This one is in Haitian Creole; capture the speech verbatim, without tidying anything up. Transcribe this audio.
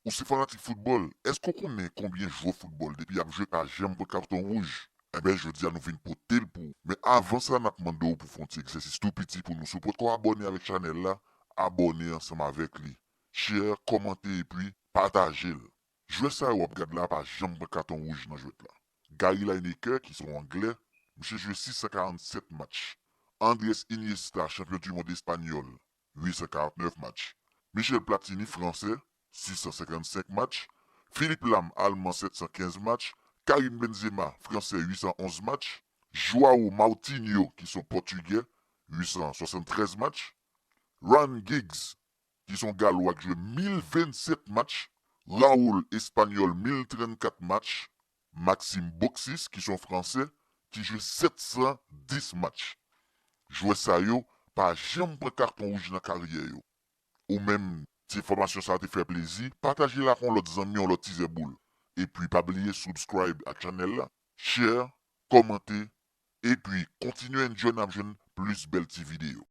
Ou se fanatik foutbòl? Èske w konnen konbyen jwè foutbòl depi y ap jwe pa janm pran katon wouj? Enben, jodi a nou vin pote l pou ou. Men avan sa, n ap mande w pou fè yon ti egzèsis tou piti pou nou. Si w potko abòne avèk chanèl la, abòne ansanm avèk li. Share, kòmante epi pataje l. Jwè sa yo w ap gad la pa janm pran katon wouj nan jwèt la. Gary Lineker, ki se yon Anglè, misye jwe sis san karannsèt match. Andrés Iniesta, chanpyon di mond espanyòl, uit san karannnèf match. Michel Platini, fransè, sis san senkannsenk match. Philippe Lam, alman, sèt san kenz match. Karim Benzema, fransè, uit san onz match. Joao Moutinho, ki se yon pòtigè, uit san swasanntrèz match. Ryan Giggs, ki se yon galwa ki jwe mil vennsèt match. Raul, espanyòl, mil trannkat match. Maxime Boxis, ki se yon fransè, ki jwe sèt san dis match. Jwè sa yo pa janm pran katon wouj nan karyè yo. Ou menm, si enfòmasyon sa a te fè plezi, pataje l ak yon lòt zanmi, yon lòt tizè boul. Epi pa bliye subscribe ak chanèl la, share, kòmante, epi kontinye enjoy, n ap jwenn plis bèl ti videyo.